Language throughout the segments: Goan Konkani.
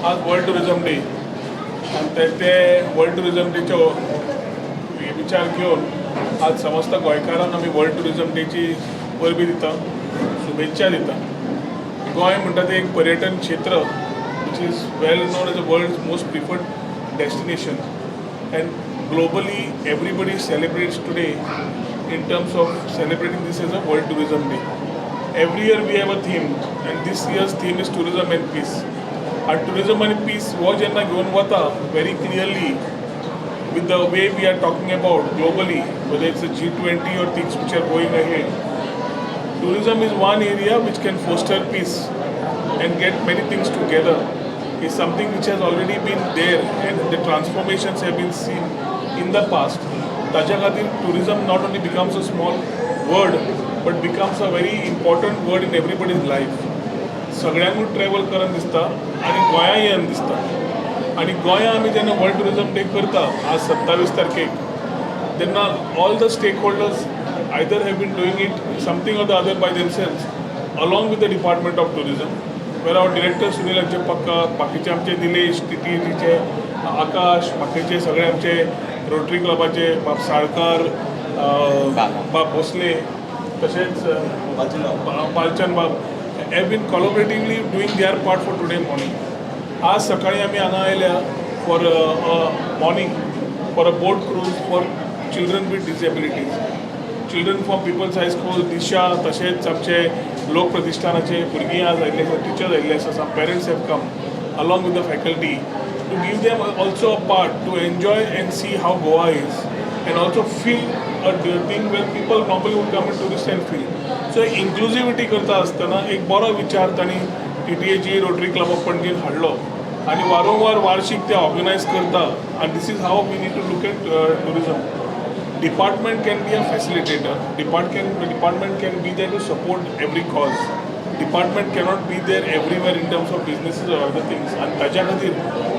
आज वर्ल्ड टुरिझम डे आनी ते ते वर्ल्ड टुरिझम डेचो विचार घेवन आज समस्त गोंयकारांक आमी वर्ल्ड टुरिझम डेची परबी दिता, शुभेच्छा दिता. गोंय म्हणटा तें एक पर्यटन क्षेत्र which is well known as a world most preferred destination, and globally everybody celebrates today in terms of celebrating this as a World Tourism Day. Every year we have a theme, and this year's theme is tourism and peace. And tourism and peace हो जेन्ना घेवन वता very clearly with the way we are talking about globally, whether it's a G20 or things which are going ahead, tourism is one area which can foster peace and get many things together. Is something which has already been there and the transformations have been seen in the past. ताच्या खातीर tourism not only becomes a small word but becomes a very important word in everybody's life. सगळ्यांकूच ट्रॅवल करन दिसता आनी गोंया येन दिसता. आनी गोंया आमी जेन्ना वर्ल्ड टुरिजम डे करता आज 27 तारखेक, तेन्ना all the stakeholders either have been doing it something or the other by themselves along with the Department of Tourism, where our director Sunil Anjapakka, बाकीचे आमचे निलेश, टीटीएजीचे आकाश, बाकीचे सगळे आमचे रोटरी क्लबाचे बाब साळकार, बाब भोसले, तशेंच बालचंद बाब have been collaboratively doing their part for today morning. आज सकाळी आमी हांगा आयल्या for morning for a boat cruise for children with disabilities, children from People's High School, दिशा, तशेंच आमचे लोक प्रतिष्ठानाचे भुरगीं आज आयिल्ले आसा, टिचर्स आयिल्ले आसा. Some parents have come along with the faculty to give them also a part to enjoy and see how Goa is and also feel a thing where people normally would come and tourist and feel. So inclusivity करता आसतना एक बरो विचार तांणी टीटीएजी, रोटरी क्लब ऑफ पणजीन हाडलो आनी वारंवार वार्षिक ते ऑर्गनायज करता. आनी this is how we need to look at tourism. Department can be a facilitator. Department can be there to support every cause. Department cannot be there everywhere in terms of businesses or other things. आनी ताच्या खातीर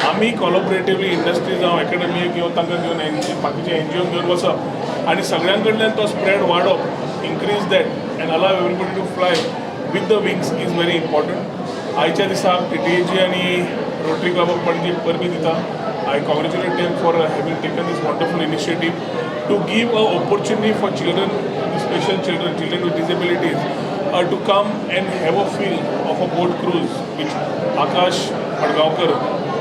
आमी कॉलॉबरेटिवली इंडस्ट्री जावं एकेडमी घेवन, तांकां घेवन, बाकीचे एनजीओ घेवन वचप आनी सगळ्यां कडल्यान तो स्प्रेड वाडोवप, increase that and allow everybody to fly with the wings is very important. आयच्या दिसाक टीटीएजी आनी रोटरी क्लब ऑफ पणजी परबी दिता. I congratulate them for having taken this wonderful initiative to give a opportunity for children, special children, children with disabilities, to come and have a feel of a boat cruise, which Akash Madgaonkar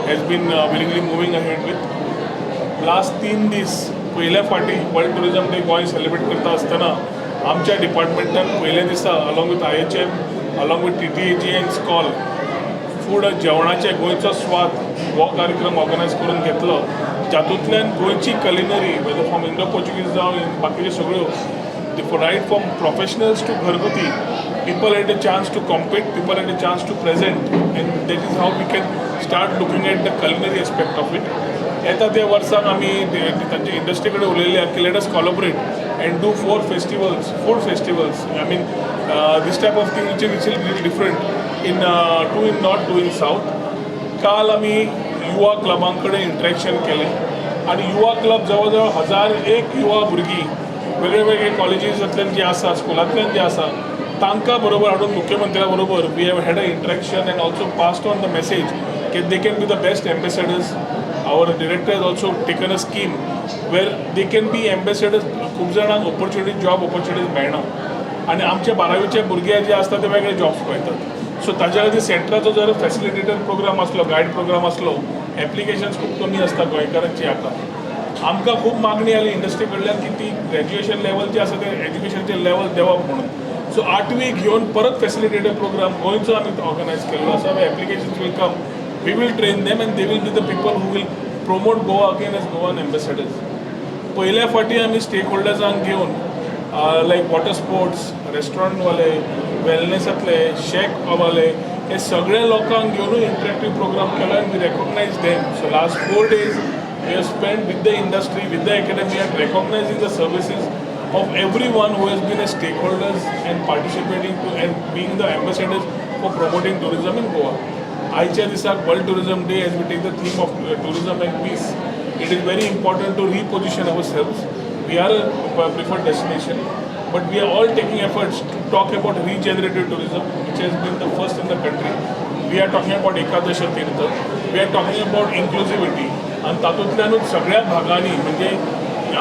has been willingly moving ahead with. Last 3 दीस पयल्या फावटी world tourism day Goa celebrate करता आसतना आमच्या डिपार्टमेंटान पयल्या दिसा along with IHM, along with TTAG and SCOLL, food जेवणाचे गोंयचो स्वाद हो कार्यक्रम ऑर्गनायज करून घेतलो, जातूंतल्यान गोंयची culinary, whether from Indo Portuguese जावं बाकीच्यो सगळ्यो, right from professionals to घरगुती, people had a chance to compete, people had a chance to present, and that is how we can start looking at the culinary aspect of it. येता त्या वर्साक आमी तांच्या इंडस्ट्री कडेन उलयल्ले की let us collaborate and do four festivals, food festivals. I mean, this type of thing which is different in two in north, two in south. काल आमी युवा क्लबां कडेन इंट्रॅक्शन केलें आनी युवा क्लब जवळ जवळ 1001 युवा भुरगीं वेगळे वेगळे कॉलेजीसांतल्यान जी आसा, स्कुलांतल्यान जे आसा, तांकां बरोबर हाडून मुख्यमंत्र्या बरोबर we have had a interaction and also passed on the message की they can be the best ambassadors. Our director has also taken a scheme where they can be ambassadors. खूब जाणांक ऑपॉर्च्युनिटी, जॉब ऑपॉर्च्युनिटीज मेळना आनी आमचे बारावीचे भुरगे जे आसता ते वेगळे जॉब्स पळयतात. सो ताच्या खातीर सेंटराचो जर फॅसिलिटेटर प्रोग्राम आसलो, गायड प्रोग्राम आसलो, एप्लिकेशन्स खूब कमी आसता गोंयकारांची. आतां आमकां खूब मागणी आली इंडस्ट्री कडल्यान की ती ग्रॅज्युएशन लेवल जे आसा ते एज्युकेशनचें लेवल देंवप म्हणून. सो आठवी घेवन परत फॅसिलिटेटर प्रोग्राम गोंयचो आमी ऑर्गनायज केल्लो आसा. Applications will come, we will train them and they will be the people who will promote Goa again as Goan ambassadors. पयल्या फावटी आमी स्टेक होल्डर्सांक घेवन, लायक वॉटर स्पोर्ट्स, रेस्टॉरंटवाले, वेलनेसांतले, शॅक वाले, हे सगळे लोकांक घेवनूय इंटरेक्टीव प्रोग्राम केलो आनी we recognize them. So last 4 days we have spend with the industry, with the academy and recognizing the services of everyone who has been a stakeholders and participating to and being the ambassadors for promoting tourism in Goa. आयच्या दिसाक World Tourism Day, as we take the theme of tourism and peace, it is very important to reposition ourselves. We are a preferred destination, but we are all taking efforts to talk about regenerative tourism, which has been the first in the country. We are talking about Ekadash Tirth, we are talking about inclusivity. आनी तातूंतल्यानूच सगळ्या भागांनी, म्हणजे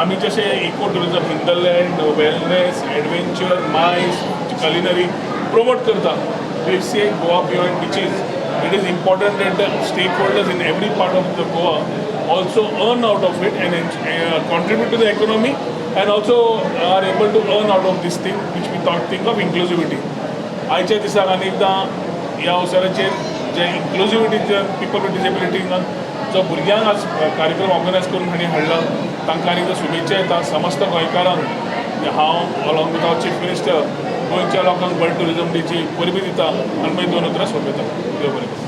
आमी जशे eco tourism, hinterland, wellness, adventure, MICE, culinary promote करता, we say Goa beyond beaches. It is important that the stakeholders in every part of the Goa also earn out of it and contribute to the economy and also are able to earn out of this thing which we thought think of inclusivity. आयच्या दिसाक आनी एकदां ह्या अवसराचेर जे इन्क्लुजिविटीचे पिपल विथ डिसेबिलिटीन जो भुरग्यांक आज कार्यक्रम ऑर्गनायज करून हांणी हाडला, तांकां आनी एकदां शुभेच्छा येता. समस्त गोंयकारांक हांव along with our Chief Minister गोंयच्या लोकांक वर्ल्ड टुरिजम डेची परबी दिता आनी मागीर दोन उतरां सोंपयता. देव बरें करूं.